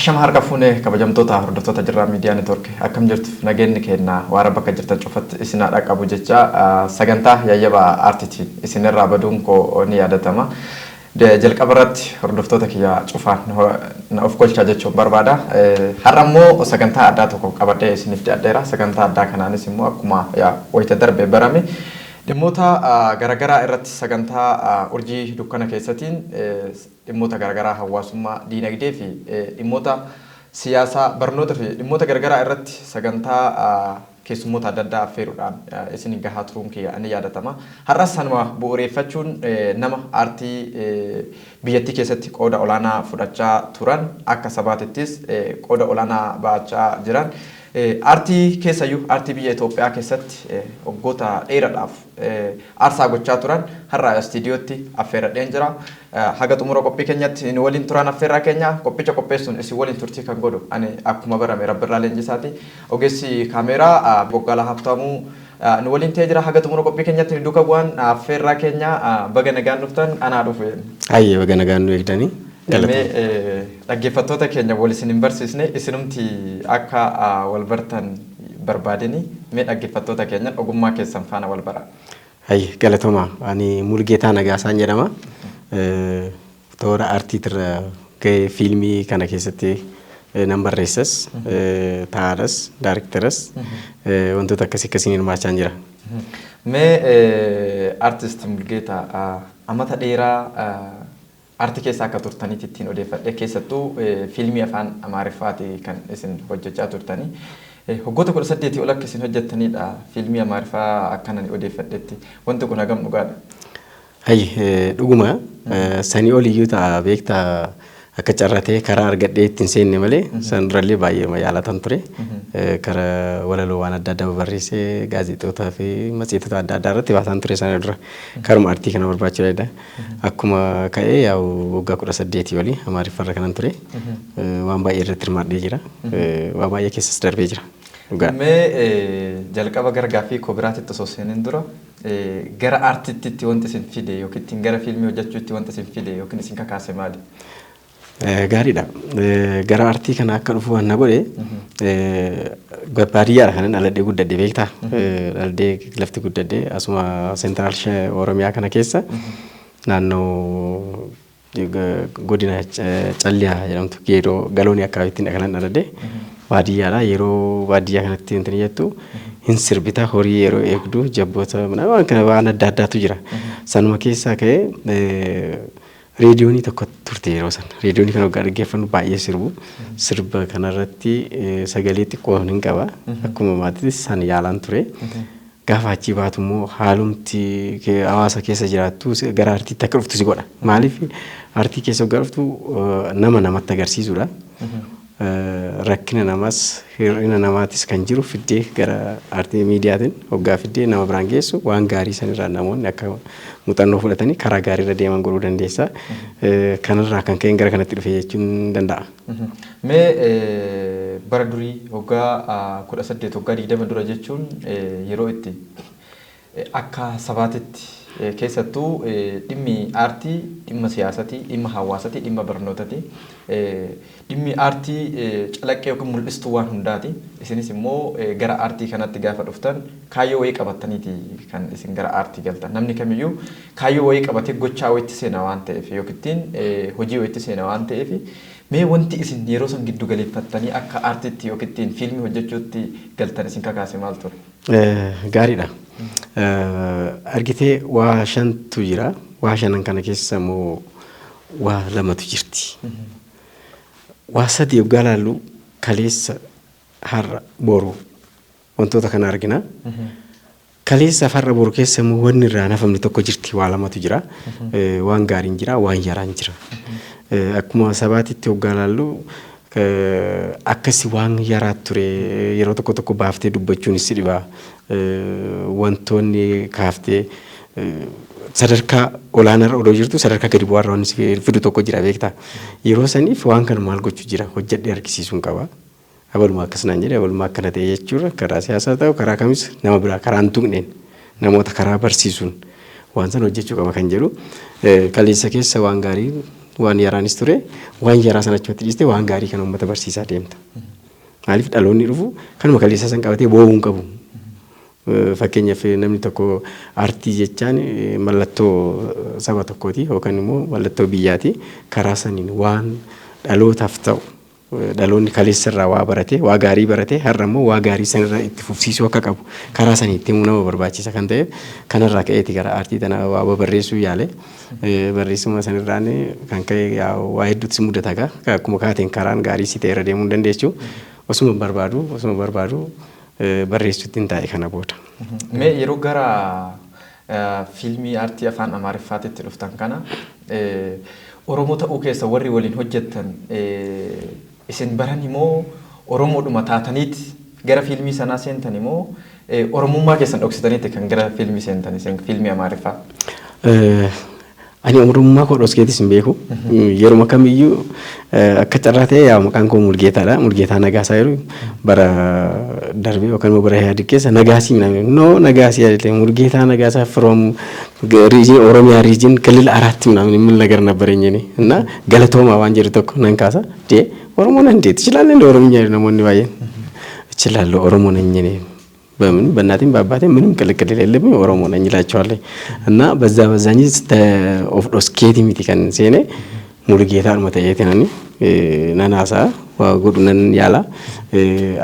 Ashama harka fuune, kabajamtoota hordoftoota Jirraa Miidiyaa Neetwoork, akkam jirtu? Nageenyi keenya waara bakka jirtan cufatti isin haa dhaqqabu jecha, sagantaa Yayyaba Aartiitiin isinirraa baduun koo ni yaadatama. Jalqaba irratti hordoftoota kiyya cufaan na of kolchaa jechuun barbaada. Har'a immoo sagantaa addaa tokko qabadhee isiniif dhiyaadheera. Sagantaa addaa kanaanis immoo akkuma wayita darbe barame dhimmoota garaagaraa irratti sagantaa Urjii Dukkana Keessatiin dhimmoota garaagaraa hawaasummaa, diinagdee fi dhimmoota siyaasaa, barnoota fi dhimmoota garaagaraa irratti sagantaa keessummoota adda addaa affeeruudhaan isin gahaa turuun kiyya ni yaadatama. Har'as sanuma bu'uureeffachuun nama aartii biyyattii keessatti qooda olaanaa fudhachaa turan, akka sabaatittis qooda olaanaa ba'achaa jiran, aartii keessayyuu aartii biyya Itoophiyaa keessatti waggoota dheeraadhaaf aarsaa gochaa turan har'a istiidiyootti affeerradheen jira. Haga xumura qophii keenyatti nu waliin turan affeerraa keenya. Qophicha qopheessuun isin waliin turtii kan godhu ani akkuma barame Rabbirraa Leenjisaati. Ogeessi kaameeraa Boggaalaa Habtaamuu nu waliin ta'ee jira. Haga xumura qophii keenyatti nu duuka bu'an affeerraa keenya. Baga nagaan dhuftan, anaa dhufu. Hayyee, baga nagaan nu eegdanii. Mee dhaggeeffattoota keenya wal isin hin barsiisne, isinumti akka wal bartan barbaadeni, mee dhaggeeffattoota keenyan ogummaa keessan faana wal bara. Hayyee, galatoomaa. Ani Mulgeetaa Nagaasaan jedhama. Toora aartiitirra gahee fiilmii kana keessatti nan barreessas, taa'aadhas, daarektaras, wantoota akkasii akkasiin hirmaachaa jira. Mee artist Mulgeetaa, amata dheeraa aartii keessa akka turtaniitti ittiin odeeffadhe, keessattuu fiilmii afaan Amaariffaati kan isin hojjechaa turtanii. Waggoota 18 ol akka isin hojjettanidha fiilmii Amaariffaa akkanan odeeffadhetti. Wanti kun hagam dhugaadha? Hayyee, dhuguma, sanii oliyyuu ta'a beektaa. Akka carratee karaa argadhee ittiin seenne malee san durallee baay'ee yaalatan ture. Karaa walaloo waan adda addaa barreessee gaazexootaa fi matseetota adda addaa irratti baasaan ture sana dura. Karuma aartii kana barbaachuu. Akkuma ka'ee yaa'u waggaa 18 olii Amaariffarra kanan ture. Waan baay'ee irratti hirmaadhee jira. Waan baay'ee keessas darbee jira. Mee jalqaba gara gaaffii koo biraatitti osoo seenin dura, gara aartiitti wanti isin fide yookiin ittiin gara fiilmii hojjechuutti wanti isin fide yookiin isin kakaase maali? Gaariidha. Gara aartii kana akka dhufu waan na godhe, baadiyyaadha kanan dhaladhee guddadhe beektaa. Dhaladhee lafti guddadhe asuma central Oromiyaa kana keessa, naannoo godina Calliyaa jedhamtu, Geedoo Galoonii akkaabiitti kanan dhaladhe. Baadiyyaadha. Yeroo baadiyyaa kanatti wanti jettu hin sirbita, horii yeroo eegdu jabboota waan kana waan adda addaatu jira. Sanuma keessaa ka'ee reediyoonii tokko turte yeroo sana. Reediyoonii kana waggaa dhaggeeffannu baay'ee sirbu. Sirba kanarratti sagalee xiqqoo hin qaba. Akkuma maatiitti san yaalaan ture. Gaafa achii baatu immoo haalumti hawaasa keessa jiraattu gara aartiitti akka dhuftu si godha. Maaliif, aartii keessa waggaa dhuftu nama namatti agarsiisudha. Rakkina namaas hir'ina namaatis kan jiru fiddee gara aartii miidiyaatiin hoggaa fiddee nama biraan geessu, waan gaarii sanirraa namoonni akka muuxannoo fudhatanii karaa gaariirra deeman godhuu dandeessa. Kanarraa kan ka'een gara kanatti dhufe jechuun danda'a. Mee bara durii, waggaa 18, waggaa 20 dura jechuun, yeroo itti akka sabaatitti keessattuu dhimmi aartii dhimma siyaasatii, dhimma hawaasatii, dhimma barnootati. Dhimmi aartii calaqqee yookiin mul'istuu waan hundaati. Isinis immoo gara aartii kanatti gaafa dhuftan kaayyoo wayii qabattaniiti kan isin gara aartii galtan. Namni kamiyyuu kaayyoo wayii qabatee gochaa wayiitti seena waan ta'eef yookiin ittiin hojii wayiitti seena waan ta'eef, mee wanti isin yeroo san giddu galeeffattanii akka aartiitti yookiin ittiin fiilmii hojjechuutti galtan isin kakaase maal ture? Gaariidha. Argitee, waa shantu jira. Waa shanan kana keessa immoo waa lamatu jirti. Waa sadi yoggaa laallu, kaleessa, har'a, boru wantoota kana argina. Kaleessa, har'a, boru keessa immoo wanni irraa hafamne tokko jirti, waa lamatu jira. Waan gaariin jira, waan yaraan jira. Akkuma sabaatitti yoggaa laallu akkasi waan yaraa ture, yeroo tokko tokko baaftee dubbachuun si dhiba. Wantoonni kaaftee sadarkaa olaanaarra odoo jirtu sadarkaa gadi bu'aarra wanni si fidu tokko jira beektaa. Yeroo saniif waan kana maal gochuu jira, hojjedhee argisiisuun qaba. Abaluma akkas naan jedhe, abaluma akkana ta'e jechuudha, karaa siyaasaa ta'u karaa kamis nama biraa karaa hin tuqneen namoota karaa barsiisuun waan sana hojjechuu qaba kan jedhu, kaleessa keessa waan gaarii Waan yaraanis ture, waan yaraa sana achumatti dhiistee waan gaarii kana uummata barsiisaa deemta. Maaliif dhaloonni dhufu kanuma kaleessaa san qabatee boo'uu hin qabu. Fakkeenyaaf namni tokko aartii jechaan mallattoo saba tokkooti yookaan immoo mallattoo biyyaati. Karaa saniin waan dhalootaaf ta'u, dhaloonni kaleessa irraa waa barate, waa gaarii barate, har'a immoo waa gaarii sanirra itti fufsiisuu akka qabu karaa sanii itti himuu nama barbaachisa kan ta'eef kanarraa ka'eeti gara aartii tana waa barreessuu yaale. Barreessuma sanirraan kan ka'e waa hedduutti si mudata egaa. Akkuma kaateen karaan gaarii si ta'e irra deemuu hin dandeessu. Osuma barbaadu barreessuutti hin taa'e kana booda. Mee yeroo gara fiilmii aartii afaan Amaariffaatitti dhuftan kana, Oromoo ta'uu keessa warri waliin hojjettan isin baran immoo Oromoodhuma taataniiti gara fiilmii sanaa seentan immoo Oromummaa keessan dhoksitaniiti kan gara fiilmii seentan isin fiilmii Amaariffaa? Ani Oromummaa koo dhoskeetis hin beeku. Yeruma kamiyyuu akka carraa ta'e yaa maqaan koo Mulgeetaadha. Mulgeetaa Nagaasaa yeroo bara darbee yookaan immoo bara Ihaadig keessa Nagaasii miname. No, Nagaasii አይደለም፣ Mulgeetaa Nagaasaa from region Oromiyaa, region ክልል አራት ምናምን የሚል ነገር ነበረኝ እኔ። እና galatoomaa waan jedhu tokko nan kaasa. De Oromoo ነህ እንዴ? ትችላለህ እንደ ኦሮምኛ namoonni baay'een. እችላለሁ፣ ኦሮሞ ነኝ እኔ፣ በምን በእናቴም በአባቴም ምንም ቅልቅል የሌለብኝ ኦሮሞ ነኝ እላቸዋለሁ። እና በዛ በዛኝ of dhoskeeti miti kan seene, Mulugeetaadhuma ta'eeti nani nan haasa'a, waa godhu nan yaala.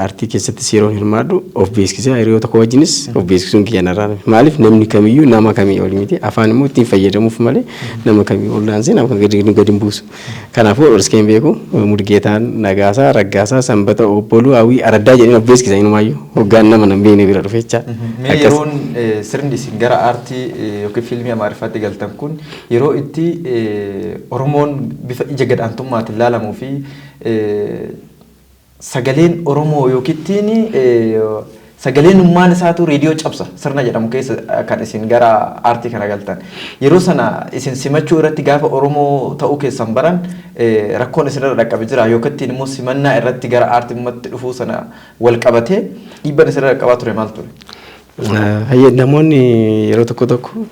Aartii keessattis yeroo hirmaadhu of beeksisee, hiriyoota tokko wajjinis of beeksisuun kiyya narraa. Maaliif namni kamiyyuu nama kamii ol miti, afaan immoo ittiin fayyadamuuf malee nama kamii ol daansee nama gadi gadi hin buusu. Kanaafuu dhoskeetti hin beeku. Mulugeetaan Nagaasaa Raggaasaa Sanbata Obboluu Hawwii Araddaa jedheen of beeksisa inumaayyuu hoggaan nama nan beekne bira dhufe jecha. Mee yeroon sirni isin gara aartii yookiin fiilmii Amaariffaatti galtan kun yeroo itti Oromoon bifa ija gadhaantummaatiin ilaalamuu fi sagaleen Oromoo yookiin sagaleen ummaan isaatu reediyoo cabsa sirna jedhamu keessa kan isin gara aartii kana galtan. Yeroo sana isin simachuu irratti gaafa Oromoo ta'uu keessan baran rakkoon isinirra dhaqqabe jira, yookiin immoo simannaa irratti gara aartimmatti dhufuu sana wal qabatee dhiibban isinirra dhaqqabaa ture maal ture? Hayyee, namoonni yeroo tokko tokko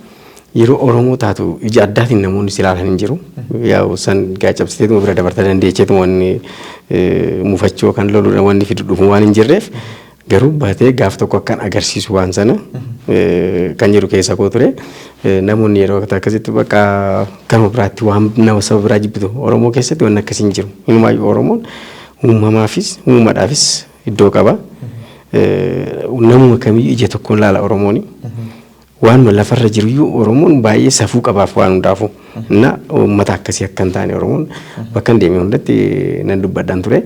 yeroo Oromoo taatu ija addaatiin namoonni si ilaalan hin jiru. Yaa'u san gaacabsiteetuma bira dabarta dandeecheetuma, wanni mufachuu kan loluudha wanni fidu dhufu waan hin jirreef, garuu baatee gaaf tokko akkan agarsiisu waan sana kan jedhu keessa koo ture. Namoonni yeroo akkasitti bakka gama biraatti waan nama saba biraa jibbitu, Oromoo keessatti wanni akkasii hin jiru. Inumaayyuu Oromoon uumamaafis uumadhaafis iddoo qaba. Namuma kamiyyuu ija tokkoon ilaala Oromooni. Waanuma lafarra jiruyyuu Oromoon baay'ee safuu qabaaf waan hundaafu. Na uummata akkasii akka hin taane Oromoon bakka hin deemne hundatti nan dubbadhaan ture.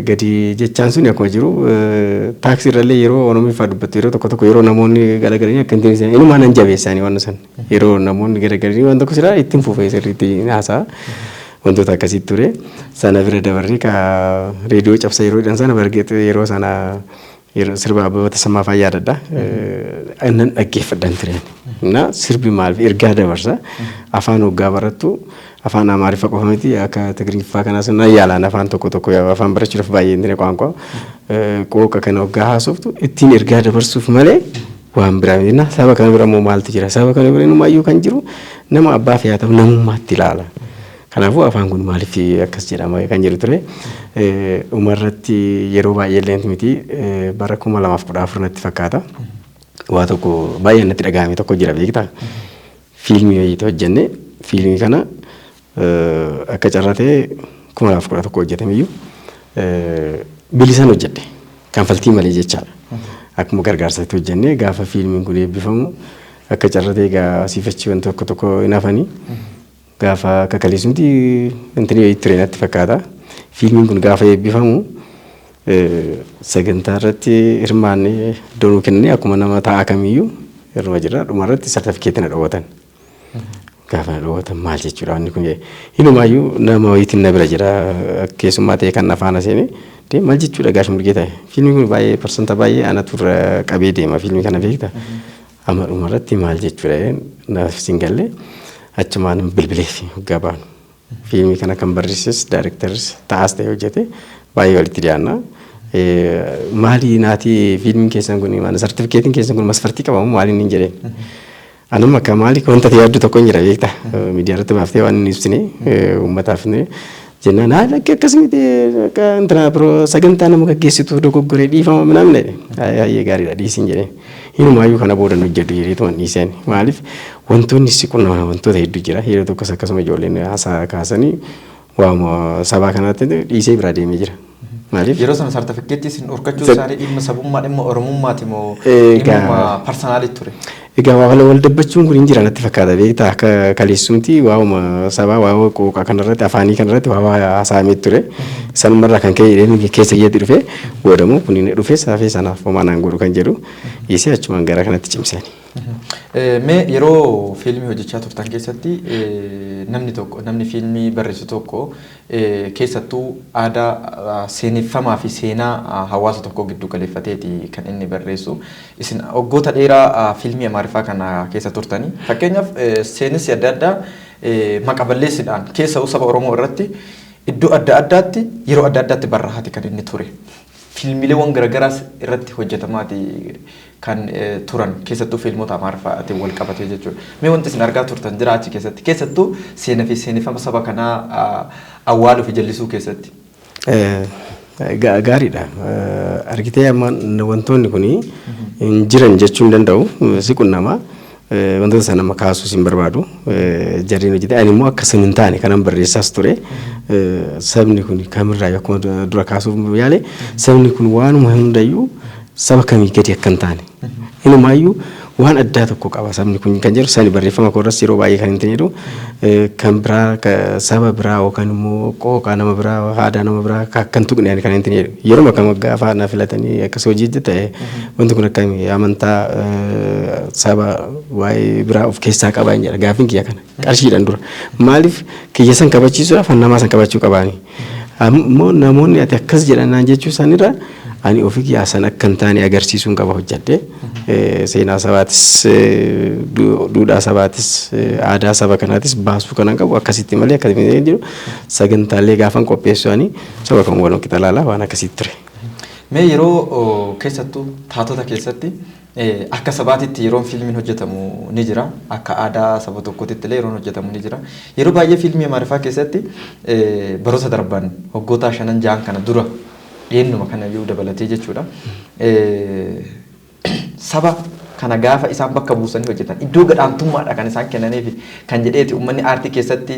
Gadi jechaan sun akkuma jiru, taaksii irrallee yeroo Oromiffaa dubbattu yeroo tokko tokko yeroo namoonni garagalanii akka hin ta'in inumaa nan jabeessaanii waan san, yeroo namoonni garagalanii waan tokko silaa ittiin fufee sirriitti haasa'a. Wantoota akkasii ture. Sana bira dabarree ka reediyoo cabsa yeroo jedhan sana bargeet yeroo sana yeroo sirba Abbabaa Tasammaa fa'aa yaadadha. Nan dhaggeeffadhan ture. Na sirbi maal ergaa dabarsa? Afaan hoggaa barattu afaan Amaariffa qofa miti, akka Tigiriffaa kanas nan yaalaan afaan tokko tokko afaan barachuudhaaf baay'ee hin ቋንቋ qooqa kana hoggaa haasoftu ittiin ergaa dabarsuuf malee waan biraa miti. Saba kana bira immoo maaltu jira? Saba kana bira inumaayyuu kan jiru nama abbaa fi haa ta'u namummaatti ilaala. Kanaafuu afaan kun maaliif akkas jedhama kan jedhu ture. Dhumarratti yeroo baay'ee illee miti, bara 2014 natti fakkaata. Waa tokko baay'ee natti dhagahame tokko jira, beektaa. Fiilmii wayiitu hojjenne. Fiilmii kana akka carraa ta'e 2011 hojjetameyyuu bilisaan hojjedhe. Kanfaltii malee jechaadha. Akkuma gargaarsaatti hojjenne. Gaafa fiilmiin kun eebbifamu akka carraa ta'e egaa asiifachi wanti tokko tokko hin hafanii. Gaafa akka kaleessumti wanti wayii ture natti fakkaata. Fiilmiin kun gaafa eebbifamu sagantaa irratti hirmaannee iddoo nuu kennanii akkuma nama taa'aa kamiyyuu yeroo jira, dhuma irratti sartifikeetii na dhoowwatan. Gaafa na dhoowwatan maal jechuudha wanni kun jedhe. Inumaayyuu nama wayiitiin na bira jira, keessummaa ta'e kan afaan seene, maal jechuudha gaashi Murgeetaa, fiilmiin kun baay'ee parsanta baay'ee anatu irra qabee deema fiilmii kana, beekta. Amma dhuma irratti maal jechuudha naaf siin galle, achumaan bilbileef hoggaa baanu. Fiilmii kana kan barreesses, daayirektaris ta'as ta'e hojjete baay'ee walitti dhiyaanna. Maali naati fiilmiin keessan kun, maal sartifikeetiin keessan kun masfartii qabamu maaliin hin jedheen. Anuma akka maali wanta ati yaaddu tokko hin jira beektaa. Miidiyaa irratti baaftee waan hin ibsine uummataaf jennaan haala akka akkas miti akka intana biroo sagantaa nama gaggeessitu dogoggoree dhiifama minaamin jedhe. Hayyee gaariidha dhiisiin jedheen. Hinumaayyuu kana booda hin hojjedhu jedheetuma dhiiseen. Maaliif wantoonni si qunnaman wantoota hedduu jira. Yeroo tokkos akkasuma ijoolleen haasaa kaasanii waama sabaa kanaatti dhiisee biraa deemee jira. Maaliif? Yeroo sana sartifikeettii isin dhorkachuu isaanii dhimma sabummaa dhimma Oromummaati moo dhimmuma personalii ture? Egaa waa wal dabbachuun kun hin jira natti fakkaata beektaa akka kaleessumti waa'uma sabaa waa'uma qooqa kanarratti afaanii kanarratti waa waa haasa'amee ture. Sanumarraa kan ka'e jedhee keessa kiyyatti dhufe boodamoo kun inni dhufe safee sanaaf homaa naan godhu kan jedhu dhiisee achumaan gara kanatti cimsani. Mee yeroo fiilmii hojjechaa turtan keessatti namni tokko namni fiilmii barreessu tokko keessattuu aadaa seeneffamaa fi seenaa hawaasa tokkoo giddu galeeffateeti kan inni barreessu. Isin waggoota dheeraa fiilmii Amaariffaa kana keessa turtanii. Fakkeenyaaf seenessi adda addaa maqa balleessidhaan keessa'uu saba Oromoo irratti iddoo adda addaatti yeroo adda addaatti barraa'aati kan inni ture. Fiilmiileewwan garagaraas irratti hojjetamaati kan turan keessattuu fiilmota Amaariffaatiin wal qabatee jechuudha. Mee wanti isin argaa turtan jira achi keessatti keessattuu seenaa fi seeneffama saba kanaa awwaaluu fi jallisuu keessatti. Gaariidha. Argitee amma wantoonni kun hin jiran jechuu hin danda'u si qunnama. Wantoota sana nama kaasuus hin barbaadu. Jarreen hojjete ani immoo akka sun hin taane kanan barreessaas ture. Sabni kun kamirraa akkuma dura kaasuuf yaale sabni kun waanuma hundayyuu saba kamii gadi akka hin taane. Inumaayyuu waan addaa tokko qaba sabni kun kan jedhu sani barreeffama koorras yeroo baay'ee kan hin jedhu kan biraa saba biraa yookaan immoo qooqaa nama biraa aadaa nama biraa akka hin tuqne kan hin jedhu yeroo akkam gaafa na filatanii akkas hojii ta'e wanti kun akkamii amantaa saba waa'ee biraa of keessaa qaba hin jedha gaafiin kiyya kana qarshiidhaan dura maaliif kiyya san kabachiisuudhaaf namaa san kabachuu qabaani. Ammoo namoonni ati akkas jedhan jechuu isaaniirra ani ofii kiyyaa san akka hin taane agarsiisuun qaba hojjedhe. Seenaa sabaatis duudhaa sabaatis aadaa saba kanaatis baasuu kanan qabu akkasitti malee akkasitti jiru sagantaalee gaafan qopheessu ani saba kan wal qixa laalaa waan akkasitti ture. Mee yeroo keessattuu taatota keessatti akka sabaatitti yeroon fiilmiin hojjetamu ni jira. Akka aadaa saba tokkootitti illee yeroon hojjetamu ni jira. Yeroo baay'ee fiilmii Amaariffaa keessatti baroota darban waggoota 5 6 kana dura dhiyeennuma kana iyyuu dabalatee jechuudha. Saba kana gaafa isaan bakka buusanii hojjetan iddoo gadhaantummaadha kan isaan kennaniif kan jedheeti uummanni aartii keessatti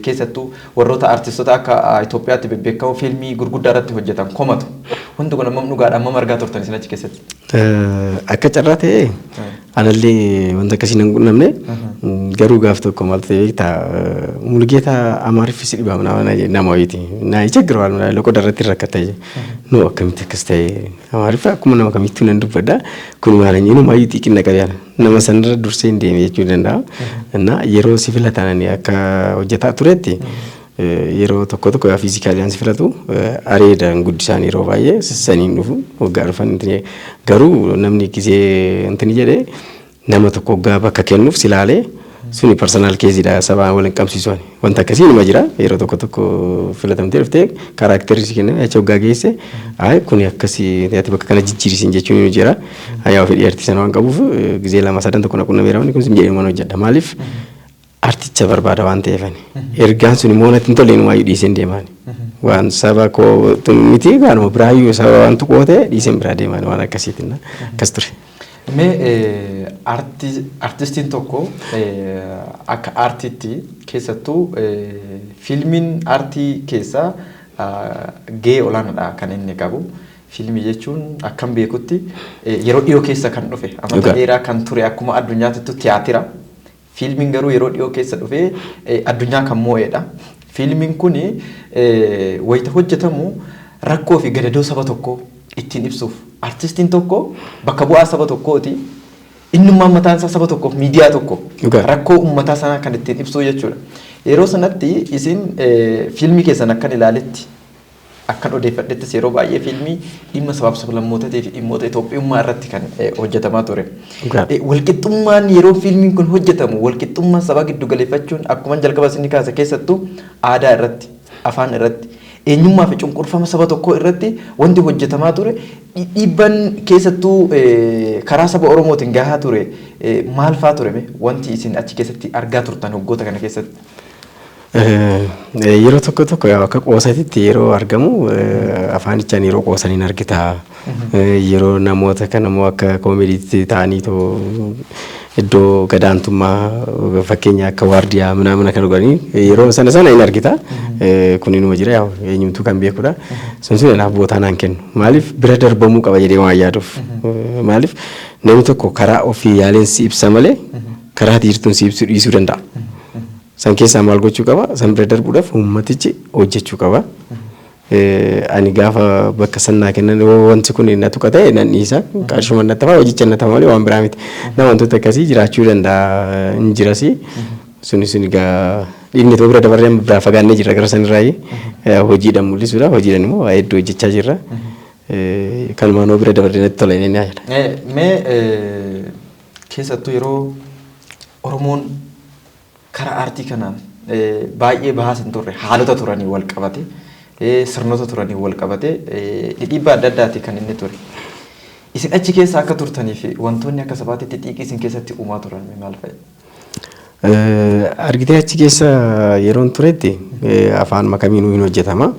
keessattuu warroota aartistoota akka Itoophiyaatti bebbeekamoo fiilmii gurguddaa irratti hojjetan komatu. Wanti kun ammam dhugaadha ammam argaa turtan isin achi keessatti? Akka carraa ta'ee anallee wanta akkasii nan qunnamne garuu gaaf tokko maal ta'e beektaa Mulugeetaa Amaariffi si dhibaam nama wayiiti. Naa ይቸግረዋል ምናምን loqoda irratti rakkata nu akkamitti akkas ta'e Amaariffa akkuma nama kamittuu nan dubbadha kun maal inni maayyuu xiqqina qabeera nama sanarra dursee hin deeme jechuu danda'a. Innaa yeroo si filatan ani akka hojjetaa turetti yeroo tokko tokko yaa physically si filatu areedaan guddisaan yeroo baay'ee saniin dhufu waggaa dhufan garuu namni gisee intini jedhee nama tokko waggaa bakka kennuuf si ilaalee suni personal caseiidha sabaan wal hin qabsiisu wanta akkasii nima jira yeroo tokko tokko filatamtee dhuftee characterri si kenname achi waggaa geesse ayi kuni akkasii ati bakka kana jijjiirisiin jechuun ni jira yaa fedhii artii sana waan qabuuf gisee lama sadan tokko na qunnameera wanni kun jedhee mana hojjedha maaliif articha barbaada waan ta'eef ergaan sun immoo natti hin tolle inumaayyuu dhiiseen deemaani. Waan saba koo miti waanuma biraayyuu saba waan tuqoo ta'e dhiiseen biraa deemaani waan akkasiitiin akkas ture. Mee artistiin tokko akka aartiitti keessattuu fiilmiin aartii keessaa gahee olaanaadha kan inni qabu. Fiilmii jechuun akkam beekutti yeroo dhiyoo keessa kan dhufe amata dheeraa kan ture akkuma addunyaatittu tiyaatira. Fiilmiin garuu yeroo dhiyoo keessa dhufee addunyaa kan moo'edha. Fiilmiin kun wayita hojjetamu rakkoo fi gadadoo saba tokkoo ittiin ibsuuf artistiin tokko bakka bu'aa saba tokkooti. Innummaan mataan isaa saba tokkoof miidiyaa tokko rakkoo uummataa sanaa kan ittiin ibsuu jechuudha. Yeroo sanatti isin fiilmii keessan akkan ilaaletti akkan odeeffadhettis yeroo baay'ee fiilmii dhimma sabaaf sablammootatii fi dhimmoota Itoophiyummaa irratti kan hojjetamaa ture. Walqixxummaan yeroo fiilmiin kun hojjetamu walqixxummaa sabaa giddu galeeffachuun akkuma jalqaba isin kaase keessattuu aadaa irratti afaan irratti Eenyummaa fi cunqurfama saba tokkoo irratti wanti hojjetamaa ture dhiibban keessattuu karaa saba Oromootiin gahaa ture maal faa ture wanti isin achi keessatti argaa turtan waggoota kana keessatti? Yeroo tokko tokko akka qoosatitti yeroo argamu afaanichaan yeroo qoosan hin argita. Yeroo namoota kan immoo akka koomediitti ta'anii iddoo gadaantummaa fakkeenya akka waardiyaa ምናምን kan godhanii yeroo sana sana hin argita. Kun inuma jira, eenyumtuu kan beekudha. Sun sun anaaf bootaa naan kennu. Maaliif bira darbamuu qaba jedhee waan yaaduuf. Maaliif namni tokko karaa ofii yaaleen si ibsa malee karaa jirtuun si ibsuu dhiisuu danda'a. San keessaa maal gochuu qaba? San bira darbuudhaaf uummatichi hojjechuu qaba. Ani gaafa bakka sannaa kennan wanti kun na tuqa ta'e nan dhiisa. Qarshuma natti tafa, hojicha na tafa malee waan biraa miti. Na wantoota akkasii jiraachuu danda'a, hin jirasi. Suni sun egaa dhiigni ta'uu bira dabarree biraa fagaannee jirra gara sanirraayi. Hojiidhaan mul'isuudha. Hojiidhaan immoo waa hedduu hojjechaa jirra. Kanumaan bira dabarree natti tola inni yaada. Mee keessattuu yeroo Oromoon karaa aartii kanaan baay'ee bahaas hin turre, haalota turanii wal qabate, sirnoota turanii wal qabate, dhidhiibbaa adda addaati kan inni ture. Isin achi keessa akka turtanii fi wantoonni akka sabaatitti xiiqii isin keessatti uumaa turan maal fa'i? Argitee, achi keessa yeroon turetti afaan makamiinuu hin hojjetama.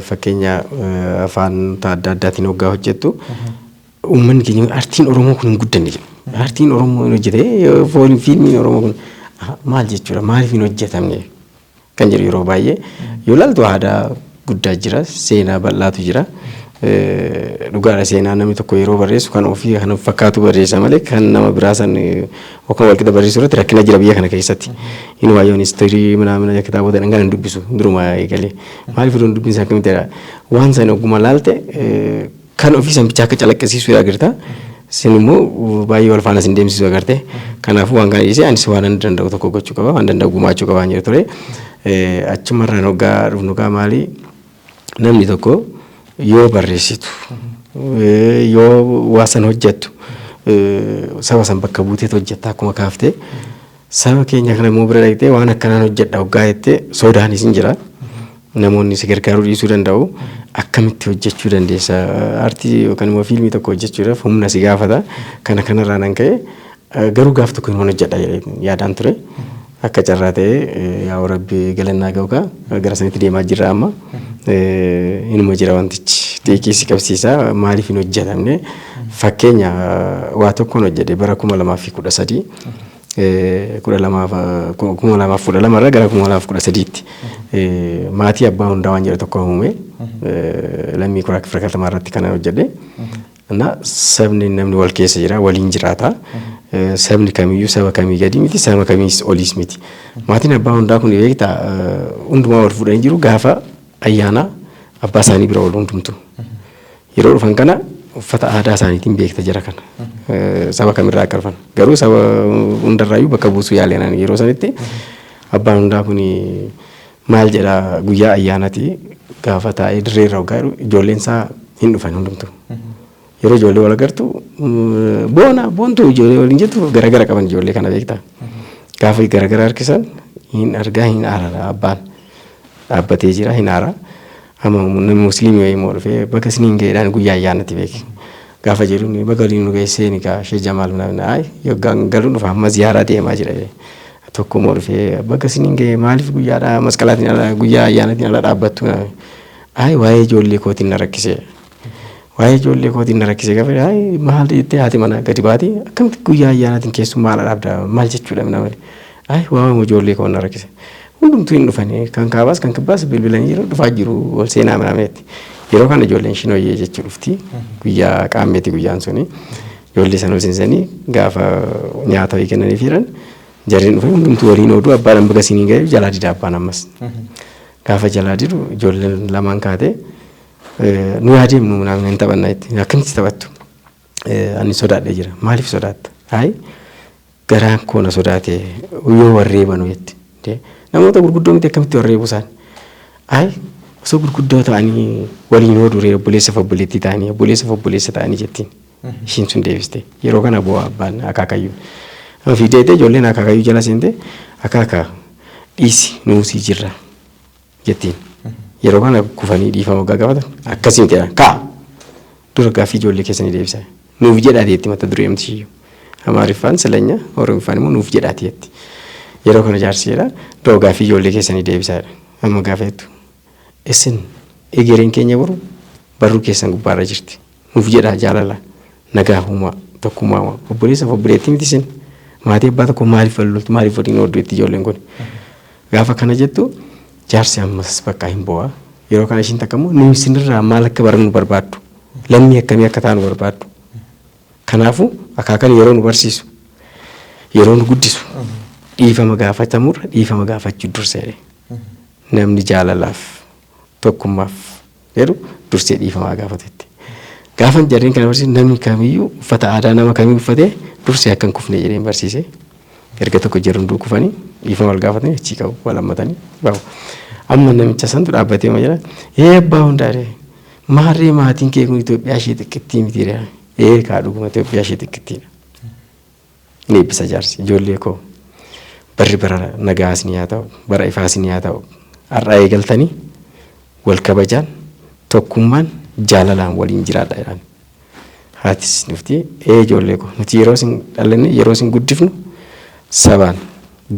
Fakkeenya afaan adda addaatiin hoggaa hojjettu uummanni keenya aartiin Oromoo kun hin guddanne jedhu. Aartiin Oromoo hin hojjete, fiilmiin Oromoo kun maal jechuudha, maaliif hin hojjetamne kan jedhu yeroo baay'ee yoo ilaaltu aadaa guddaa jira, seenaa bal'aatu jira. Dhugaadha, seenaa namni tokko yeroo barreessu kan ofii kan fakkaatu barreessa malee kan nama biraa san yookaan walqixa barreessuu irratti rakkina jira biyya kana keessatti. Inni waa'ee history ምናምን kitaabota dhangaan hin dubbisu duruma eegalee. Maaliif yeroo hin dubbisa akkamitti waan sana ogummaa laalte kan ofii san bichaa akka calaqqisiisu agarta. Sin immoo baay'ee wal faana sin deemsisu agarte. Kanaafuu waan kana dhiisee anis waan an danda'u tokko gochuu qaba, waan danda'u gumaachuu qaba jedhu ture. Achumarraan hoggaa dhufnu gaa maali, namni tokko yoo barreessitu, yoo waa san hojjettu, saba san bakka buuteet hojjetta. Akkuma kaaftee saba keenya kana immoo bira dhaqxee waan akkanaan hojjedha hoggaa jettee sodaanis hin jira. Namoonni si gargaaruu dhiisuu danda'u. Akkamitti hojjechuu dandeessa? Aartii yookaan immoo fiilmii tokko hojjechuudhaaf humna si gaafata. Kana kanarraa nan ka'e garuu gaaf tokko hin hojjedha jedhee yaadaan ture. Akka carraa ta'ee yaa Rabbi galannaa ga'u kaa gara sanitti deemaa jirra amma. Inuma jira, wantichi xiiqii si qabsiisa, maaliif hin hojjetamne. Fakkeenya waa tokkoon hojjedhe bara 2013, 2012 irra gara 2013tti Maatii Abbaa Hundaa waan jedhu tokko uume, Lammii Kuraa Kifla Katamaa irratti kana hojjedhe. Na sabni namni wal keessa jira, waliin jiraata. Sabni kamiyyuu saba kamii gadi miti, saba kamiis oliis miti. Maatiin abbaa hundaa kun beektaa hundumaa wal fuudhanii jiru, gaafa ayyaana abbaa isaanii bira oolu hundumtu. Yeroo dhufan kana uffata aadaa isaaniitiin beekta jira kana. Saba kamirraa akka dhufan. Garuu saba hundarraayyuu bakka buusuu yaaleen yeroo sanitti. Abbaan hundaa kun maal jedhaa, guyyaa ayyaanaati gaafa taa'ee dirree irra hoggaa jiru ijoolleen isaa hin dhufan hundumtu. Yeroo ijoollee wal agartu boona boontuu ijoollee waliin jettu garagara qaban ijoollee kana beektaa. Gaafa garagara harkisan hin argaa, hin aara, abbaan dhaabbatee jira, hin aara. Amma namni musliimii wayii immoo dhufee bakka isiniin ga'eedhaan guyyaa ayyaanatti beeki. Gaafa jedhu baga waliin nu geessee ni kaa shee Jamaal ምናምን አይ yoggaan galuun dhufa amma ziyaaraa deemaa jira. Tokko immoo dhufee bakka isiniin ga'e, maaliif guyyaadha masqalaatiin ala, guyyaa ayyaanatiin ala dhaabbattu? Ay, waa'ee ijoollee kootiin na rakkise. Waa'ee ijoollee kootiin na rakkise gaafa ay maal jettee haati mana gadi baati, akkamitti guyyaa ayyaanaatiin keessummaa ala dhaabda, maal jechuudha ምናምን. Ay, waa'ee ijoollee koo na rakkise. Hundumtuu hin dhufanii, kan kaabaas kan kibbaas bilbilanii jiru, dhufaa jiru, ol seenaa ምናምን. Yeroo kana ijoolleen shinooyyee jechuu dhufti. Guyyaa qaammeeti guyyaan suni. Ijoollee sana ol seensanii gaafa nyaata wayii kennanii jiran jarreen dhufanii hundumtuu waliin ooduu, abbaadhaan baga isiniin ga'e jalaa dida abbaan ammas. Gaafa jalaa didu ijoolleen lamaan kaatee nu yaadeemnu ምናምን hin taphannaa jetti. Akkamitti taphattu? Ani sodaadhee jira. Maaliif sodaatta? Hayi, garaan koo na sodaate yoo warreebanu jetti. Namoota gurguddoo miti, akkamitti warreebu isaan? Ayi, osoo gurguddoo ta'anii waliin ooduu ree, obboleessa fi obboleettii ta'anii, obboleessa fi obboleessa ta'anii jettiin. Ishiin sun deebiste. Yeroo kana bu'aa abbaan akaakayyuu. Fiideetee ijoolleen akaakayyuu jala seente, akaakaa dhiisi, nuusii jirra jettiin. Yeroo kana kufanii dhiifama waggaa gaafatan akkasii miti jedhan kaa dura gaaffii ijoollee keessanii deebisaa. Nuuf jedhaati jetti mata duree amti. Amaariffaan silanya, Oromiffaan immoo nuuf jedhaati jetti. Yeroo kana jaarsi jedha dura gaaffii ijoollee keessanii deebisaa jedha. Amma gaafa jettu isin egereen keenya boru barruu keessan gubbaarra jirti. Nuuf jedhaa jaalala nagaa uumaa tokkummaa uumaa obboleessa fi obboleettii miti isin maatii abbaa tokko maaliif wal loltu maaliif waliin ooddu itti ijoolleen kun. Gaafa kana jettu jaarsi ammas bakka hin bo'aa. Yeroo kana ishiin takka immoo nuyi isinirraa maal akka barannu barbaaddu lammii akkamii akka taanu barbaaddu. Kanaafuu akaakan yeroo nu barsiisu yeroo nu guddisu dhiifama gaafatamurra dhiifama gaafachuu dursa jedhe. Namni jaalalaaf tokkummaaf jedhu dursee dhiifamaa gaafatetti. Gaafan jarreen kana barsiisu namni kamiyyuu uffata aadaa nama kamii uffatee dursee akka hin kufne jedheen barsiise. Erga tokko jarri hunduu kufanii dhiifama wal gaafatanii achii qabu wal hammatanii bahu. Amma namicha santu dhaabbatee ma jedha ee abbaa hundaa jedhe maarree maatiin kee kun Itoophiyaa ishee xiqqittii miti jedhe ee kaa dhuguma Itoophiyaa ishee xiqqittiidha. Ni eebbisa jaarsi ijoollee koo barri bara nagaa isinii haa ta'u bara ifaa isinii haa ta'u har'a eegaltanii wal kabajaan tokkummaan jaalalaan waliin jiraadha jedhaan. Haatis dhufti ee ijoollee koo nuti yeroo isin dhalanne yeroo isin guddifnu sabaan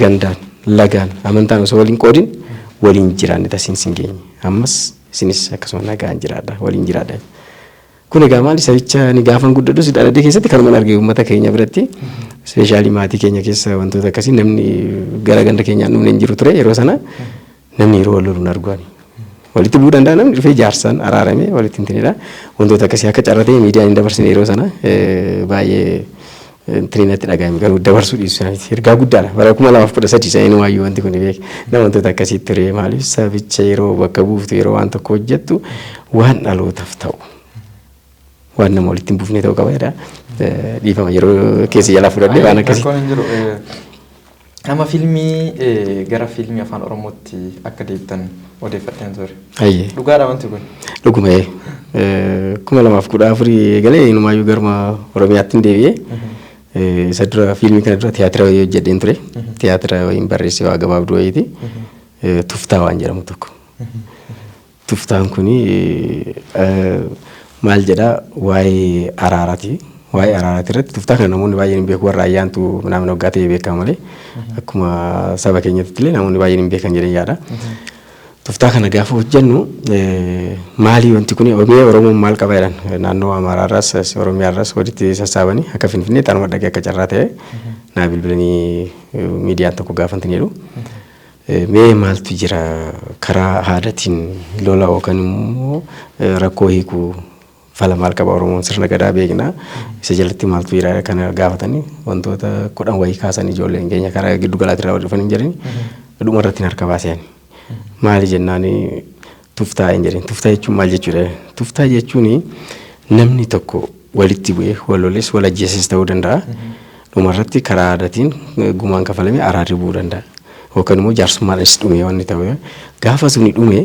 gandaan lagaan amantaan osoo waliin qoodin waliin jiraanne tasiin isin geenye ammas isinis akkasuma nagaan jiraadha waliin jiraadha. Kun egaa maali sabicha ani gaafan guddadhus dhaladhee keessatti kanuman arge uummata keenya biratti ispeeshaalii maatii keenya keessa wantoota akkasii namni gara ganda keenyaan dhumne hin jiru ture yeroo sana namni yeroo wal lolu hin argu ani. Walitti bu'uu danda'a namni dhufee jaarsaan araaramee walitti hin tinidha. Wantoota akkasii akka carra ta'e miidiyaan hin dabarsine yeroo sana baay'ee tirinatti dhagahame garuu dabarsuu dhiisuu isaaniiti. Ergaa guddaadha. Bara 2013 isa inumaayyuu wanti kun beek. Nama wantoota akkasii ture maaliif sabicha yeroo bakka buuftu yeroo waan tokko hojjettu waan dhalootaaf ta'u waan nama walitti hin buufne ta'uu qaba jedha. Dhiifama yeroo keessa jalaa fudhadhee waan akkasii. Rakkoon hin jiru. Amma fiilmii gara fiilmii afaan Oromootti akka deebitan odeeffadheen ture. Ayyee. Dhugaadha wanti kun. Dhuguma 2014 eegalee inumaayyuu garuma Oromiyaatti hin deebi'ee. Isa dura fiilmii kana dura tiyaatira wayii hojjedheen ture. Tiyaatira wayiin barreessee waa gabaabduu wayiiti. Tuftaa waan jedhamu tokko. Tuftaan kuni maal jedhaa waa'ee araaraati. Waa'ee araaraati irratti tuftaa kana namoonni baay'een hin beeku warra ayyaantu minaamin waggaa ta'e beekama malee akkuma saba keenyatti illee namoonni baay'een hin beekan jedhee yaada. Tuftaa kana gaafa hojjennu maalii wanti kun mee Oromoon maal qaba jedhan naannoo Amaaraarraas Oromiyaarraas walitti sassaabanii akka Finfinnee xaanuma dhaqee akka carraa ta'e naa bilbilanii miidiyaan tokko gaafantin jedhu. Mee maaltu jira karaa aadaatiin lola yookaan immoo rakkoo hiikuu fala maal qaba Oromoon sirna gadaa beekna isa jalatti maaltu jira kana gaafatanii wantoota 10 wayii kaasan ijoolleen keenya karaa giddu galaatirraa wal dhufanii jedhanii dhuma irratti harka baasee maali jennaan tuftaa hin jedhin tuftaa jechuun maal jechuudha tuftaa jechuun namni tokko walitti bu'ee wal loles wal ajjeeses ta'uu danda'a dhuma irratti karaa aadaatiin gumaan kafalamee araarri bu'uu danda'a yookaan immoo jaarsummaadhaanis dhume wanni ta'u gaafa suni dhume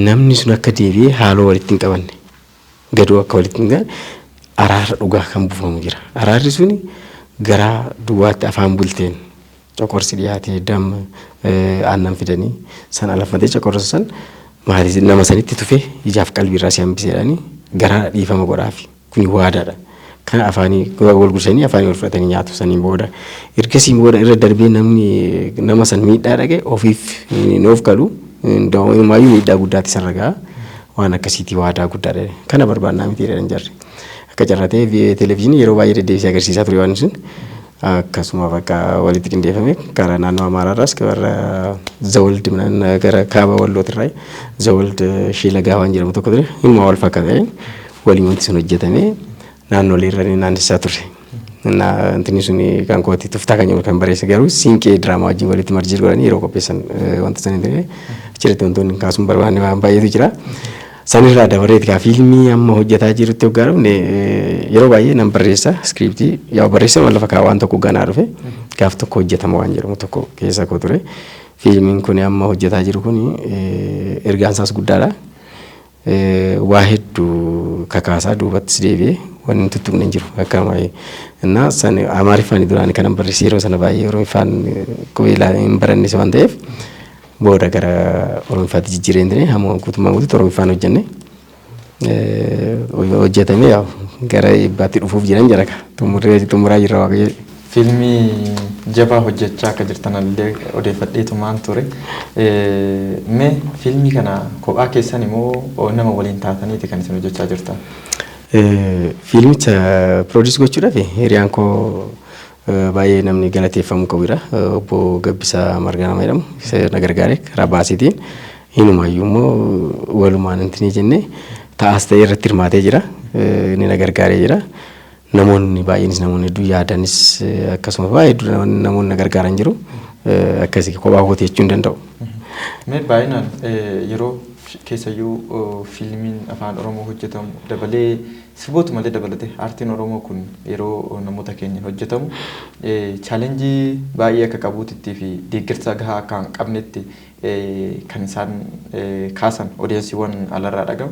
namni sun akka deebi'ee haaloo walitti hin qabanne gadoo akka walitti hin qabanne araara dhugaa kan buufamu jira. Araarri suni garaa duwwaatti afaan bulteen coqorsi dhiyaatee damma aannan fidanii san alafmatee coqorsa san maali nama sanitti tufee ijaaf qalbii irraa si hambiseedhaanii garaa dhiifama godhaafi kuni waadaadha. Kana afaanii wal gursanii afaanii wal fudhatanii nyaatu saniin booda. Ergasiin booda irra darbee namni nama san miidhaa dhaqe ofiif hin of galu inumaayyuu miidhaa guddaatti sarara ga'a. Waan akkasiitii waadaa guddaadha. Kana barbaannaa miti jedhan jarri. Akka carraa ta'e televezyiinii yeroo baay'ee deddeebisee agarsiisaa ture waan sun. Akkasuma bakka walitti qindeeffame karaa naannoo Amaaraarraas warra Zawald gara kaaba Wallootirraa Zawald Shiilagaa waan jedhamu tokko ture dhimma wal fakkaata waliin wanti sun hojjetame naannolee irra naannessaa turre. Wanti sun kan kooti tuftaa kan jedhamu kan barreesse garuu siinqee diraamaa wajjin walitti marjii godhanii yeroo qopheessan wanta sana hin ta'e achirratti wantoonni kaasuun barbaanne waan baay'eetu jira. Sanirraa dabareeti kaa fiilmii amma hojjetaa jirutti hoggaa dhufne yeroo baay'ee nan barreessa iskiriiptii yaa barreessa waan lafa kaa'aa waan tokko ganaa dhufe gaaf tokko hojjetama waan jedhamu tokko keessa koo ture. Fiilmiin kun amma hojjetaa jiru kun ergaan isaas guddaadha. Waa hedduu kakaasaa duubattis deebi'ee wanni hin tuttuqne hin jiru akka innaa san Amaariffaan duraan kanan barreesse yeroo sana baay'ee Oromiffaan qubee hin barannes waan ta'eef Booda gara Oromiffaatti jijjiirree hin hamma guutummaa guutuutti Oromiffaan hojjenne. Hojjetamee gara eebbaatti dhufuuf jiran jira xumuraa jirra Waaqayyo. Fiilmii jabaa hojjechaa akka jirtan illee odeeffadheetumaan ture. Mee fiilmii kana kophaa keessan immoo nama waliin taataniiti kan isin hojjechaa jirtan? Fiilmicha produce gochuudhaaf hiriyaan koo baay'ee namni galateeffamuu qabudha. Obbo Gabbisaa Margaa nama jedhamu isa na gargaare karaa baasiitiin. Inumaayyuu immoo walumaan intinii jennee ta'as ta'ee irratti hirmaatee jira. Inni na gargaaree jira. Namoonni baay'eenis, namoonni hedduu yaadanis, akkasumas baay'ee hedduu namoonni na gargaaran jiru. Akkasii kophaa kooti jechuu hin danda'u. Mee baay'inaan yeroo keessayyuu fiilmiin afaan Oromoo hojjetamu dabalee, sirboota malee dabalatee, aartiin Oromoo kun yeroo namoota keenyaan hojjetamu challenge baay'ee akka qabuutittii fi deeggarsa gahaa akka hin qabnetti kan isaan kaasan odeessiiwwan alarraa dhagahu.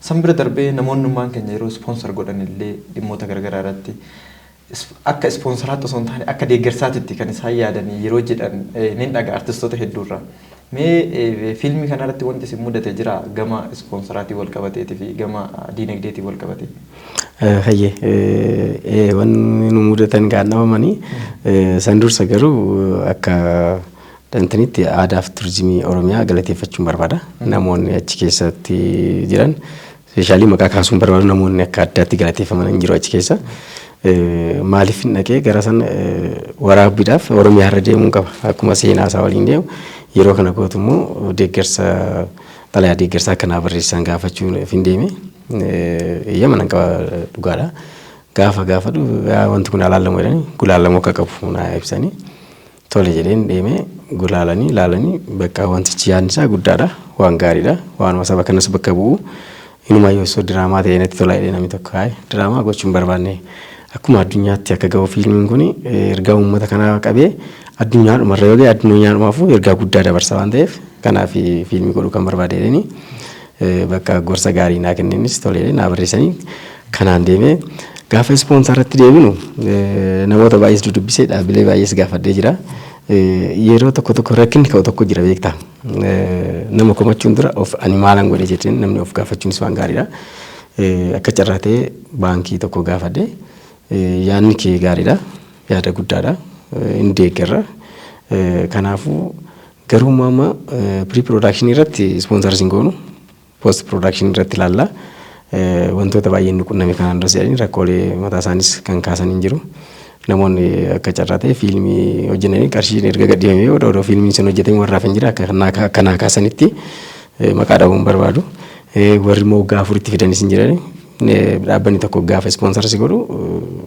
San bira darbee namoonnummaan keenya yeroo sponsor godhan illee dhimmoota garaagaraa irratti akka ispoonsaraatti osoo hin taane akka deeggarsaatitti kan isaan yaadanii yeroo jedhan nin dhaga artistoota hedduurraa. Mee fiilmii kanarratti wanti isin mudate jira gama ispoonsoraatiin wal qabateetii fi gama diinagdeetiin wal qabatee? Hayyee, wanni nu mudatan gaan dhabamanii. San dursa garuu akka dantanitti aadaa fi turizimii Oromiyaa galateeffachuun barbaada. Namoonni achi keessatti jiran, especially maqaa kaasuun barbaadu, namoonni akka addaatti galateeffaman hin jiru achi keessa. Maaliif hin dhaqee gara sana waraabbiidhaaf Oromiyaa irra deemuun qaba. Akkuma seenaa isaa waliin deemu yeroo kana gootu immoo deeggarsa, xalayaa deeggarsaa akkanaa barreessan gaafachuun hin deeme. Eeyyama nan qaba, dhugaadha. Gaafa gaafadhu wanti kun alaallamu jedhanii gulaallamuu akka qabu naa ibsanii. Tole jedheen deemee gulaalanii ilaalanii, bakka wantichi yaadni isaa guddaadha, waan gaariidha, waanuma saba kanas bakka bu'u. Inumaayyuu osoo diraamaa ta'ee natti tola jedhee namni tokko, hayi, diraamaa gochuu hin barbaanne, akkuma addunyaatti akka ga'u fiilmiin kun ergaa uummata kanaa qabee addunyaadhumarra yoo ga'e addunyaadhumaafuu ergaa guddaa dabarsa waan ta'eef, kanaaf fiilmii godhuu kan barbaade jedhanii bakka gorsa gaarii naa kennanis tole naa barreessanii kanaan deemee. Gaafa ispoonsaratti deebinu namoota baay'ees dudubbisee, dhaabbilee baay'ees gaafadhee jira. Yeroo tokko tokko rakkinni ka'u tokko jira, beektaa. Nama komachuun dura of ani maalan godhe jedheen namni of gaafachuunis waan gaariidha. Akka carraa ta'ee baankii tokko gaafadhe, yaadni kee gaariidha, yaada guddaadha, hin deeggarra. Kanaafuu garuu amma pre production irratti sponsor hin goonu, post production irratti ilaalla. Wantoota baay'een nu qunname kanaan duras jedhanii rakkoolee mataa isaanis kan kaasan hin jiru. Namoonni akka carraa ta'e fiilmii hojjetanii qarshiin erga gadhiifamee booda odoo fiilmiin sun hojjetame warraaf hin jira akka naa kaasanitti, maqaa dhabuun barbaadu. Warri immoo waggaa afuritti fidanis hin jiran. Dhaabbanni tokko gaafa sponsor si godhu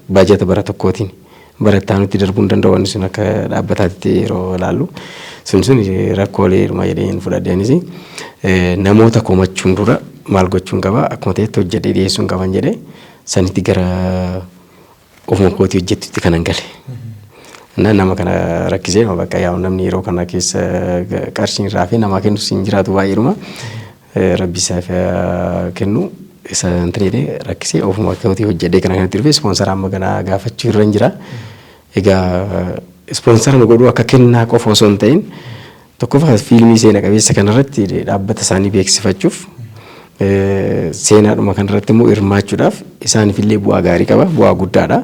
baajata bara tokkootiin bara itti aanutti darbuu hin danda'u, wanni sun akka dhaabbataatti yeroo ilaallu. Sun rakkoolee dhuma jedheen fudhadheenis, namoota komachuun dura maal gochuun qaba, akkuma ta'etti hojjedhee dhiyeessuun qaban jedhee sanitti gara ofuma kootii hojjettutti kanan gale. Nama kana rakkisee bakka yaa'u namni yeroo kana keessa qarshiin raafee namaa kennus hin jiraatu baay'eedhuma. Rabbi isaaf kennu, isa intinii rakkisee ofuma kootii hojjedhee kana kanatti dhufe ispoonsara amma kana gaafachuu irra hin jira. Egaa ispoonsara nu godhuu akka kennaa qofa osoo hin ta'in, tokkoffaa fiilmii seena qabeessa kanarratti dhaabbata isaanii beeksifachuuf, seenaadhuma kanarratti immoo hirmaachuudhaaf isaaniif illee bu'aa gaarii qaba, bu'aa guddaadha.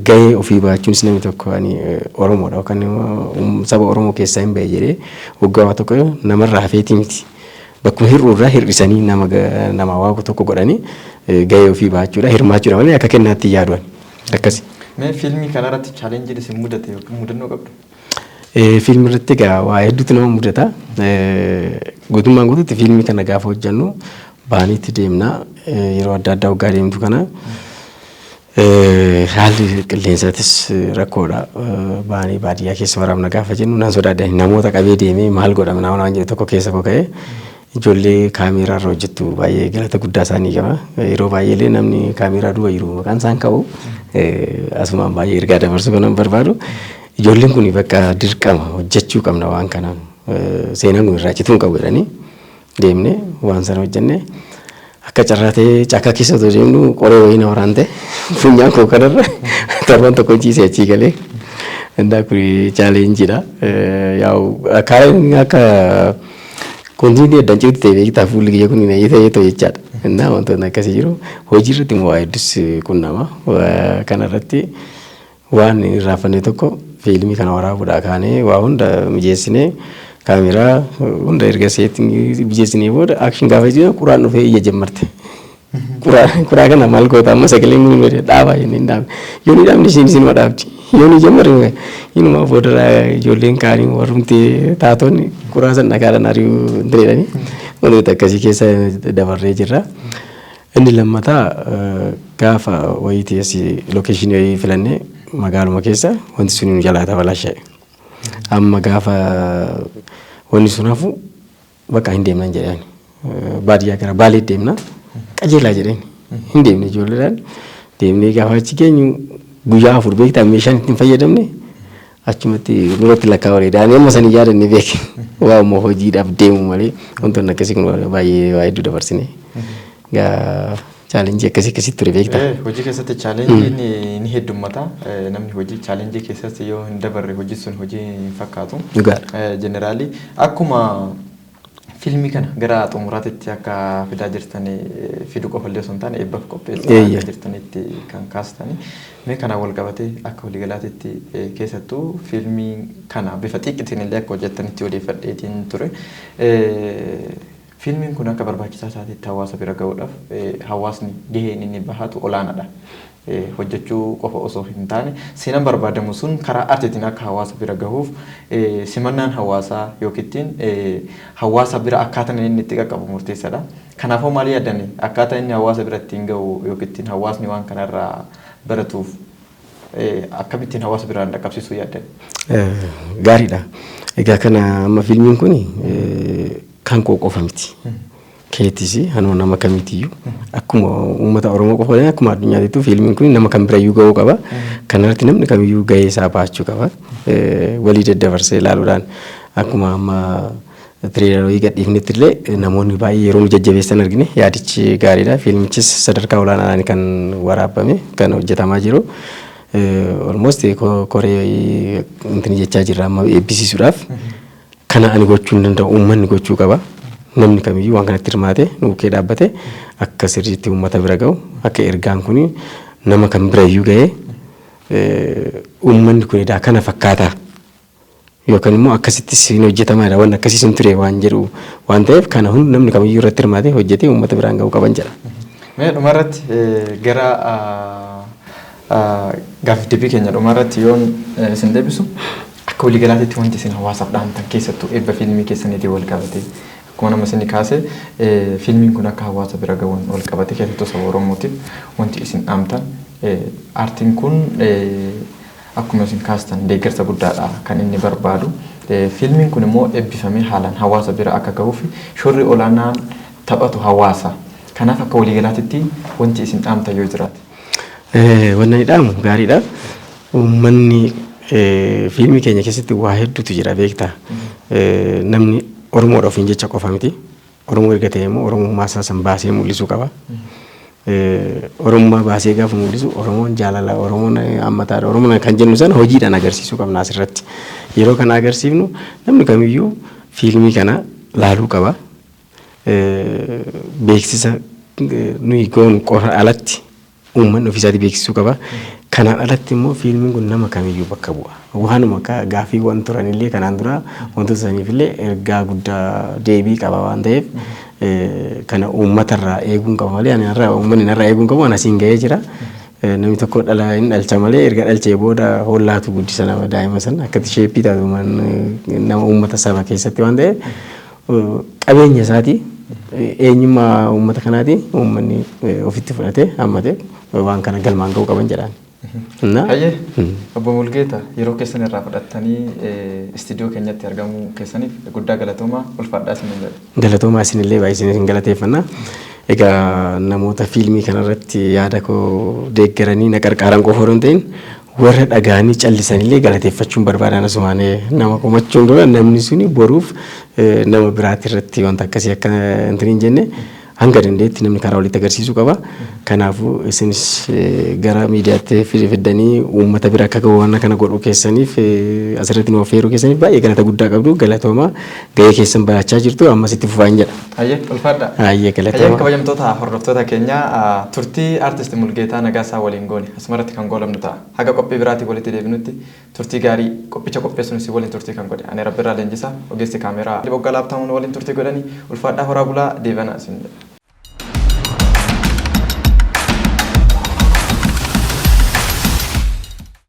Gahee ofii baachuunis namni tokko ani Oromoodha yookaan immoo saba Oromoo keessaa hin bahe jedhee waggaa waa tokko namarraa hafeetii miti. Bakkuma hir'uurraa hir'isanii nama nama waa tokko godhanii gahee ofii baachuudha, hirmaachuudha malee akka kennaatti hin yaaduan. Akkasi. Mee fiilmii kanarratti challengeiin isin mudate yookiin mudannoo qabdu? Fiilmii irratti egaa waa hedduutu nama mudata. Guutummaan guutuutti fiilmii kana gaafa hojjennu baaniitti deemna. Yeroo adda addaa waggaa deemtu kana haalli qilleensaatis rakkoodha. Baanii baadiyyaa keessa waraabna gaafa jennu nan sodaadha. Namoota qabee deemee maal godhama nama waan jedhu tokko keessa koo ka'ee, ijoollee kaameeraa irra hojjettu baay'ee galata guddaa isaanii qaba. Yeroo baay'ee illee namni kaameeraa duuba jiru maqaan isaan ka'u, asumaan baay'ee ergaa dabarsuu kanan barbaadu. Ijoolleen kun bakka dirqama hojjechuu qabna, waan kanaan seenaan kun irraa cituu hin qabu jedhanii deemnee waan sana hojjennee, akka carraa ta'ee caakkaa keessa otoo deemnu qoree wayii na waraante, funyaan koo kanarra torban tokko ciisee achii galee. Indaa kun challengeiidha. Yaa'u akka continuity addaan citu ta'e beektaa, fuulli kiyya kun hin ta'ee ta'e jechaadha. Innaa wantoonni akkasii jiru. Hojii irratti immoo waa hedduus qunnama. Kanarratti waan hin irraanfanne tokko, fiilmii kana waraabuudhaa kaanee waa hunda mijeessinee, kaameraa hunda erga seetti mijeessinee booda, action gaafa jiru quraan dhufee iyya jammarte. Kuraa kana maal goota amma, sagaleen kun dhaabaa jennee hin dhaabne. Yoo ni dhaabne isheen isinuma dhaabdi. Yoo ni jammarre inuma boodarraa ijoolleen kaanii warrumti taatonni kuraa san dhagaadhaan ari'uu hin jedhanii wantoota akkasii keessa dabarree jirra. Inni lammataa, gaafa wayitii asii locationii wayii filannee magaaluma keessa wanti sun nu jalaa tabalasha'e. Amma gaafa wanni sun hafu bakka hin deemnan jedhani. Baadiyyaa gara Baalee deemna. Qajeelaa jedheen. Hin deemne, ijoolleedhaan. Deemnee gaafa achi geenyu guyyaa 4 beektaa meeshaan ittiin fayyadamne achumatti nurratti lakkaa'uu daanii amma sanii yaadanne beeke. Waa immoo hojiidhaaf deemu malee wantoonni akkasii kun baay'ee waa hedduu dabarsine. Gaa challengeii akkasii akkasitti ture beektaa. Hojii keessatti challengeiin ni heddummata. Namni hojii challengeii keessatti yoo hin dabarre hojii sun hojii hin fakkaatu. Dhugaadha. Generally akkuma fiilmii kana gara xumuraatitti akka fidaa jirtan, fiduu qofa illee osoo hin taane eebbaaf qopheessaa akka jirtanitti kan kaastani. Mee kanaan wal qabatee akka waliigalaatitti, keessattuu fiilmii kana bifa xiqqaatiin illee akka hojjettanitti odeeffadheetiin ture. Fiilmiin kun akka barbaachisaa isaatiitti hawaasa bira gahuudhaaf hawaasni gaheen inni bahatu olaanaadha. Hojjechuu qofa osoo hin taane seenaan barbaadamu sun karaa artiitiin akka hawaasa bira gahuuf simannaan hawaasaa yookiin hawaasa bira akkaataan inni itti qaqqabu murteessaadha. Kanaafuu maal yaadani akkaataa inni hawaasa bira ittiin gahu yookiin hawaasni waan kanarraa baratuuf akkamittiin hawaasa biraan dhaqqabsiisuu yaaddan? Gaariidha. Egaa kana amma fiilmiin kun kan koo qofa miti. Keetis hanuma nama kamiitiyyuu akkuma uummata Oromoo qofa, akkuma addunyaatittuu fiilmiin kun nama kan birayyuu gahuu qaba. Kanarratti namni kamiyyuu gahee isaa baachuu qaba. Walii daddabarsee ilaaluudhaan akkuma amma trailerii gadhiifnetti illee namoonni baay'ee yeroo nu jajjabeessan argine, yaadichi gaariidha. Fiilmichis sadarkaa olaanaadhaan kan waraabame, kan hojjetamaa jiru. Almost koree intini jechaa jirra amma eebbisiisuudhaaf. Kana ani gochuu hin danda'u, uummanni gochuu qaba. Namni kamiyyuu waan kanatti hirmaate nu bukkee dhaabbate akka sirriitti uummata bira gahu, akka ergaan kun nama kan birayyuu gahee, uummanni kun edaa kana fakkaataa yookaan immoo akkasitti siin hojjetamaadha, waan akkasii siin ture waan jedhu waan ta'eef, kana hundi namni kamiyyuu irratti hirmaate hojjetee uummata biraan gahuu qaban jedha. Mee dhumarratti gara gaaffiif deebii keenya dhumarratti yoon isin deebisu, akka waliigalaatitti wanti isin hawaasaaf dhaamtan, keessattuu eebba fiilmii keessaniitiin wal qabate, akkuma nama isin kaase fiilmiin kun akka hawaasa bira gahuun wal qabate, keessattuu saba Oromootiif wanti isin dhaamtan, aartiin kun akkuma isin kaastan deeggarsa guddaadha kan inni barbaadu. Fiilmiin kun immoo eebbifamee haalaan hawaasa bira akka gahuuf shoorri olaanaan taphatu hawaasa. Kanaaf akka waliigalaatitti wanti isin dhaamtan yoo jiraate. Wanni ani dhaamu gaariidha. Uummanni fiilmii keenya keessatti waa hedduutu jira beektaa. Namni Oromoodha ofiin jecha qofa miti. Oromoo erga ta'e immoo Oromummaa isaa san baasee mul'isuu qaba. Oromummaa baasee gaafa mul'isu, Oromoon jaalala, Oromoon hammataadha, Oromoon kan jennu sana hojiidhaan agarsiisuu qabna asirratti. Yeroo kana agarsiifnu namni kamiyyuu fiilmii kana laaluu qaba. Beeksisa nuyi goonu qofa alatti uummanni ofiisaatii beeksisuu qaba. Kanaan alatti immoo fiilmiin kun nama kamiyyuu bakka bu'a. Waanuma akka gaaffiiwwan turanillee kanaan dura wantoota saniifillee ergaa guddaa deebii qaba waan ta'eef, kana uummatarraa eeguun qaba malee ani irraa uummanni narraa eeguun qabu, ani asiin gahee jira. Namni tokko dhala hin dhalcha malee erga dhalchee booda hollaatu guddisa nama daa'ima sana akkatti shapeii taatu nama uummata saba keessatti waan ta'eef, qabeenya isaati, eenyummaa uummata kanaati, uummanni ofitti fudhatee hammatee waan kana galmaan ga'uu qaban jedhaan. Hayyee, obbo Mulgeeta, yeroo keessan irraa fudhattanii istiidiyoo keenyatti argamuu keessaniif guddaa galatoomaa, ulfaadhaa isiniin jedha. Galatoomaa, isinillee baay'ee isin galateeffanna. Egaa namoota fiilmii kanarratti yaada koo deeggaranii na qarqaaran qofa osoo hin ta'in, warra dhaga'anii callisanillee galateeffachuun barbaadan. Asumaan nama komachuun dura namni suni boruuf nama biraati irratti wanta akkasii akka hin jenne. Hanga dandeetti namni karaa walitti agarsiisuu qaba. Kanaafuu isinis gara miidiyaatti fiddanii uummata bira akka gahu waan kana godhuu keessaniif, asirratti nu affeeruu keessaniif baay'ee galata guddaa qabdu. Galatooma, gahee keessan bahachaa jirtu, ammas itti fufaa hin jedha. Hayyee, ulfaadha. Hayyee, galatooma. Hayyee, kabajamtoota hordoftoota keenya, turtii artist Mulgeetaa Nagaasaa waliin goone asumarratti kan goolabnu ta'a. Haga qophii biraatii walitti deebinutti turtii gaarii. Qophicha qopheessuun si waliin turtii kan godhe ani Rabbirraa Leenjisaa, ogeessi kaameraa Boggaa Laaptaamuun waliin turtii godhanii, ulfaadhaa, horaa bulaa, deebanaa isin jedha.